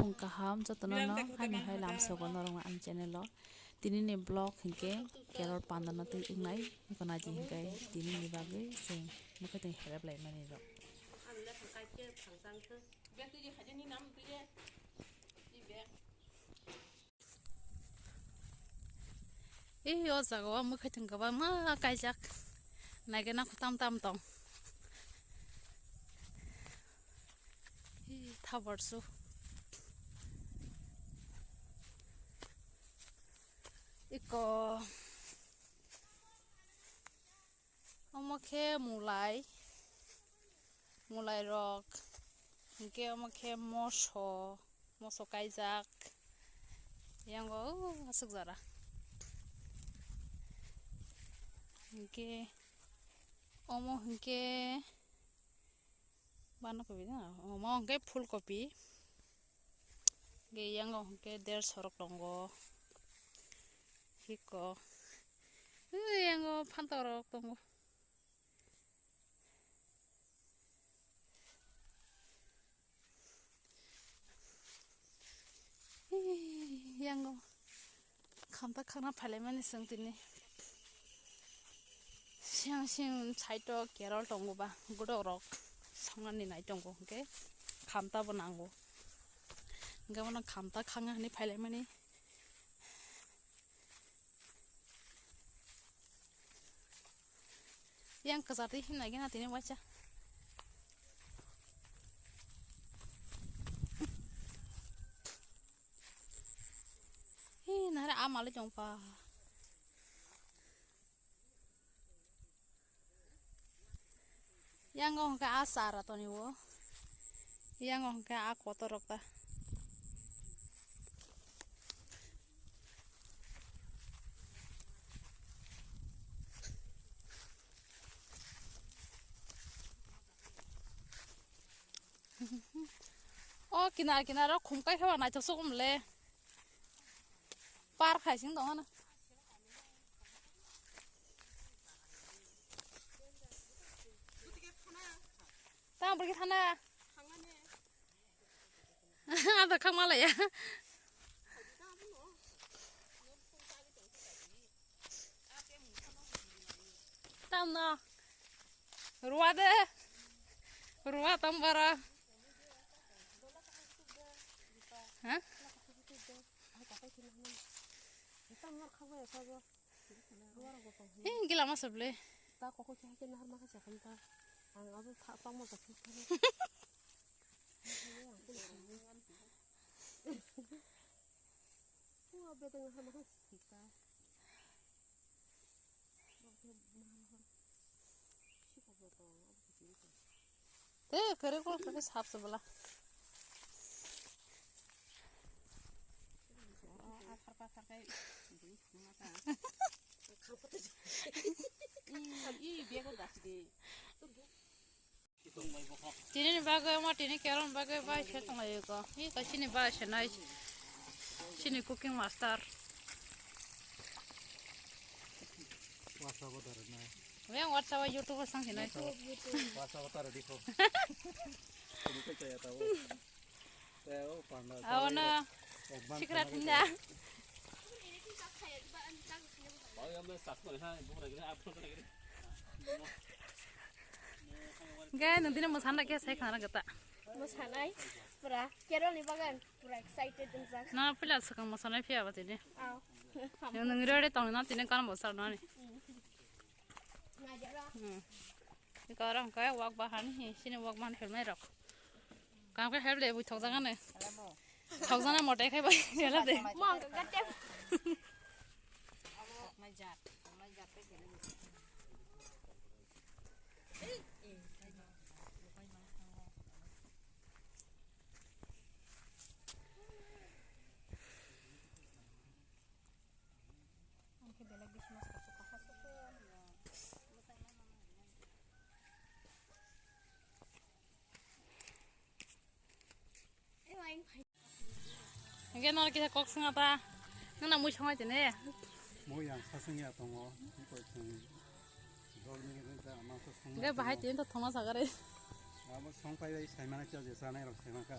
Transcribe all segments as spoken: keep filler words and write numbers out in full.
Phung kaham jotono no, ani hai lamsogo norok ani channel o. Tini ni vlog hinkhe Carol panda no twi wngnai, eko naidi hinkhe tini ni bagwi se mokhe twi help lai mani rok. Ei, o jaga o mwkhwtwng kwbangma kaijak, naikhe nakho tam tam tong. Ei, thabar su. Eko. Omo khe mulai, mulai rok, hinkhe omo khe moso, moso kaijak, yango o aswk jora. Hinkhe omo hinkhe bana kopi na, omo hinkhe phul kopi. Ge yango hwnkhe der sorok tongo. Hiko. Ui, yango phantok rok tongo. Ui, yango. Khamta khakna phailaimani chwng tini. Siyang siyang side o Carol tongo ba, borok rok songani nai tongo, hwnkhe khamta bo nango. Hwnkhe bono khamta khakna hinwi phailaimani. Yang kwchar twi himnai gana tini waisa. Hi, nahar a malai tong pa. Yango hwnkhe a chara toni o. Yango hwnkhe a kotor rok ta. O kinar kinar o khum kai khe ba naithok se wng le. Par khai sing tong ano. Tamo bwrwi thana. Ada khang malaya. Tamno. Ruwa de. Ruwa tam bara. Ha? Eh, gila masa ble. Ta koko kya kya nahar maka jakam ta. Ang abo ta pang maka. Te kare ko kare sap se bala. I, i, bego das de. Tini ni bagwi omo tini Carol ni bagwi bai se tonglaio ko. Hi kaisa ni bai se nai. Chini cooking master. WhatsApp o dare nai. Yang WhatsApp o YouTube o sang se nai. WhatsApp o dare dikho. Ini kaya tahu. Abono sikra thinda. Gai nang dina masana khe sai khana gata. Masanai pura Carol ni bagan pura excited wngjak. Na pila swkang masanai phiya ba tini. Aw. Nang ready tong na tini kan bosar nani. Ngajar. Hmm. Iko oro hwnkhe wak bahan hi, chini wak bahan helmai rok. Kam khe help de bui thokjak ani. Thokjana mote khe bai help de. Mo ang kate. Hingke noro kisa kok swnga ta. Nana mui songai tene. Mui yang sasung ya tongo. Iko sung. Dol ni rinta ama sasung. Hingke bahai tene to thongna sagare. Abo song pai bai sai mana kya je sanai rok sai maka.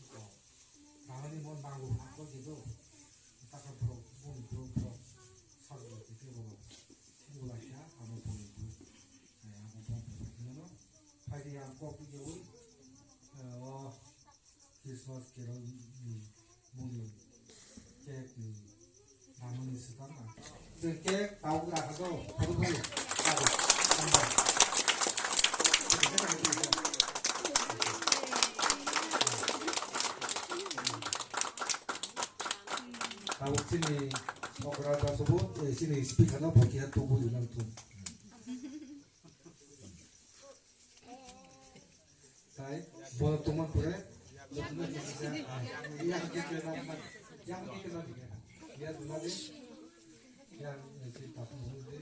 Rangani mon bango hakbo gido. Takha borok boni borok borok sajla tite borok. Singula kya amo boni borok. Amo bon bebak hinano. Phaidi ang kok yawi. O Christmas carol ni muni cake ni namani swkang ang. Cake tau gra hago. Photo photo. Tabuk chini okra da sobo, eh, chini speaker no bo kiya tubu ilang thum. Tai bo tuma pore, yang ke ke na, yang ke ke na, ya dula de, yang si tapu de,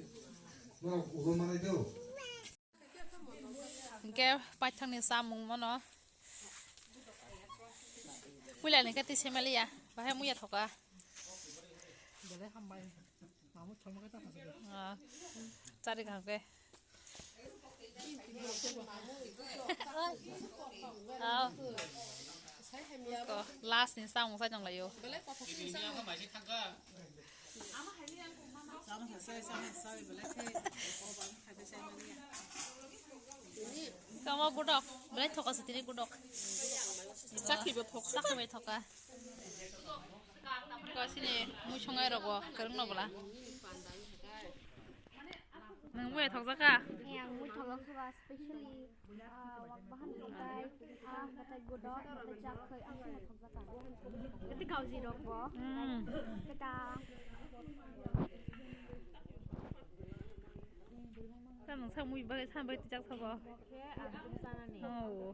no ulo mana do. Hingke paithakni chamung mano. Puila ni kati semaliya, bahai muya thoka. Ah, chari kha hingke. Ah. Ko, last ni chamung sai tonglayo. Kamo gudok, belai thoka se tini gudok. Sakhi bo thoka. Sakhi bai thoka. Ko sini mui songai rogo, kereng no bela. Nang muya thokjaka? Eh, ang mui thokjak suka, specially, ah, wak bahan kotai, ah, kotai godok, kotai chak khoi, ang sini thokjaka. Kotai kauji rok bo. Hmm. Kotai. Kan nang sa mui bagai sa bai tijak sabo. Oke, ang sana ni. Oh.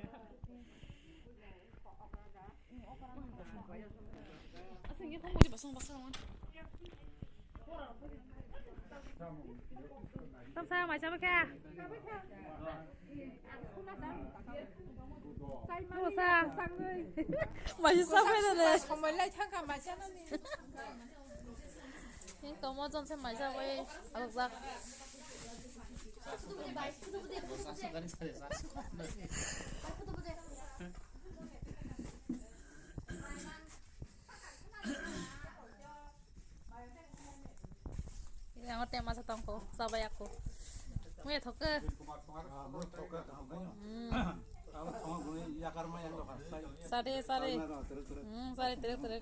Tamsa mai chama kha? Tamsa. Mai sa bai da. Samai lai thangka mai chama ni. Ni tomo jom se mai sa bai alok jak. Ini ang tema sa tongko, sabai aku. Muya thoke. Ah, muya thoke, ah, muya. Hmm. Ang thong guni yakar ma yang lo kan. Sare, sare. Hmm, sare, tere, tere.